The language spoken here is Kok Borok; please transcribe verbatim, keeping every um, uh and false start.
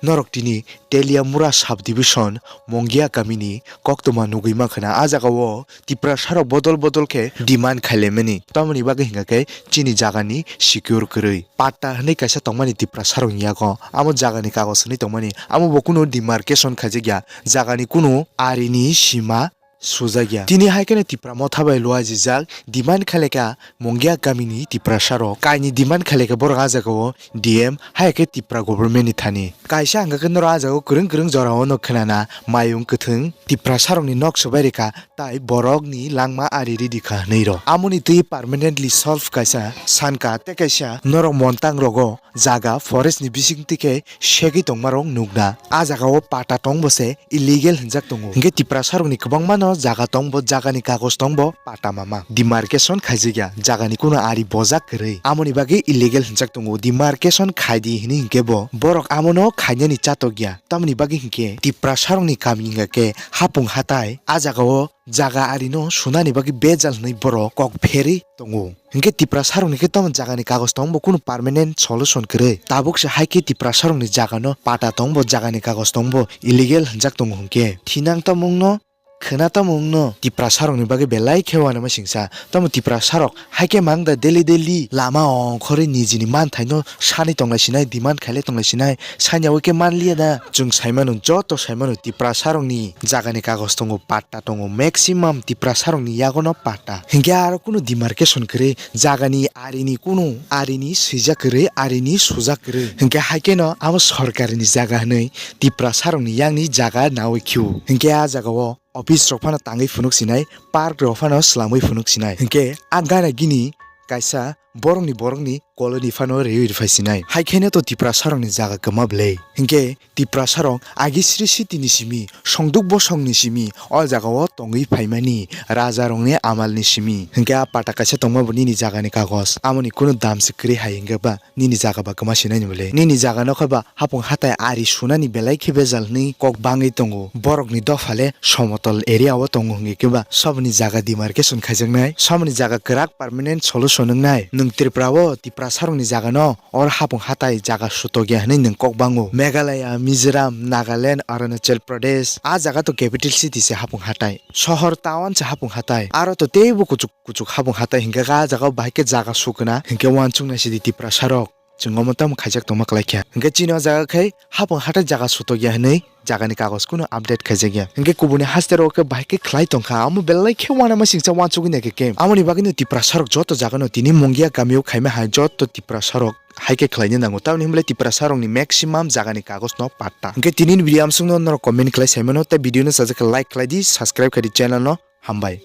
Norok tini Teliamura sub division Mongia kamini koktwma nugwi mankha na. A jagao Tiprasarok bodol bodol khe demand khailaimani. Tamoni bagwi hwnkha khe chini jagani secure kwrwi. Patta hwnwi kaisa tongmani Tiprasarokni yago. Amo jagani kagoj hwnwi tongmani. Amo bo kunu demarcation khaijakya. Jagani kunu arini sima sujakya. Tini hai kheno Tipra Motha bai luajijak demand khaileka Mongia kamini Tiprasarok. Kaini demand khaileka borok a jagao D M hai khe Tipra government ni thani. Kaisa hwnkha khe norok a jagao kwrwng kwrwng jorao no khwnana mayung kwthwng Tiprasarokni nok swbai rikha tai borokni langma ari ridi kha hwnwi rw. Amoni twi permanently solve kaisa sankha tei kaisa norok montang rogo jaga forest ni bising twi khe segwi tongmarok nukna. A jagao patta tongbo se illegal hwnjak tongo. Hwnkhe Tiprasarokni kwbangmano jaga tongbo, jagani kagoj tongbo, patta mama. Demarcation khaijakya, jagani kunu ari bojak kwrwi. Amoni bagwi illegal hwnjak tongo. Demarcation khaidi hwnwi hwnkhe bo borok amono khainani chatokya. Tamoni bagwi hwnkhe Tiprasarokni kami hwnkha khe hapung hatai a jagao jaga arino sunani bagwi bejal hwnwi borok kok pherwi tongo. Hwnkhe Tiprasarokni khe tamo jagani kagoj tongbo kunu permanent solution kwrwi. Tabuk se hai khe Tiprasarokni jagano patta tongbo, jagani kagoj tongbo illegal hwnjak tongo hwnkhe. Thinang tamo wngno, khwna tamo wngno Tiprasarokni bagwi belai khe uanama singsa. Tamo Tiprasarok hai khe mang da daily daily lama ongkhorwi nijini manthaino sanwi tonglai sinai, demand khailai tonglai sinai, sanya wi khe manliya da. Chwng saimano, joto saimano Tiprasarokni jagani kagoj tongo, patta tongo, maximum Tiprasarokni yagono patta. Hwnkhe aro kunu demarcation kwrwi jagani arini kunu arini swijak kwrwi, arini sujak kwrwi. Hwnkhe hai kheno abo sorkarini jaga hwnwi Tiprasarokni yakni jaga nawi khio. Hwnkhe a jagao office rok phano tangwi phunuk sinai, park rok phano swlamwi phunuk sinai. Hwnkhe a gana gini kaisa borokni borokni colony phano riwi rwphai sinai. Hai kheno to Tiprasarokni jaga kwma bwlwi. Hwnkhe Tiprasarok agi sri siti ni simi, songduk bosong ni simi, o jagao tongwi phaimani rajarokni amal ni simi. Hwnkhe a patta kaisa tongma bo nini jagani kagoj. Amoni kunu dam se kwrwi hai hwnkhe ba nini jaga ba kwma sinai ni bwlwi. Nini jaga no khe ba hapung hatai ari sunani belai khe bejal hwnwi kok bangwi tongo. Borokni dopha le somotol area o tongo hwnkhe khe ba soboni jaga demarcation khaijaknai, soboni jaga kwrak permanent solution wngnai. Nwng Tripura o Tiprasarokni jaga no or hapung hatai jaga sutok ya hwnwi nwng kok bango. Meghalaya, Mizoram, Nagaland, Arunachal Pradesh, a jaga to capital city se hapung hatai. Sohor town se hapung hatai. Aro to teibo kuchuk kuchuk hapung hatai hwnkhe khe a jaga o bahai khe jaga sukuna hwnkhe uansuknai sidi Tiprasarok. Chwng omo tamo khaijak tongma kwlai kha. Hwnkhe chini o jaga khai hapung hatai jaga sutok ya hwnwi jagani kagoj kunu update khaijak ya. Hwnkhe kubuni haste rok khe bahai khe khlai tongkha. Amo belai khe uanama singcha uansugwi naikha khe. Amoni bagwino Tiprasarok joto jagano tini Mungia kamio khaima hai joto Tiprasarok hai khe khlaina nango. Tamoni hwnle Tiprasarokni maximum jagani kagoj no patta. Hwnkhe tinini video amsukno norok comment khlai saimano tei video no sajak khe like khlai di, subscribe khlai di channel no. Hambai.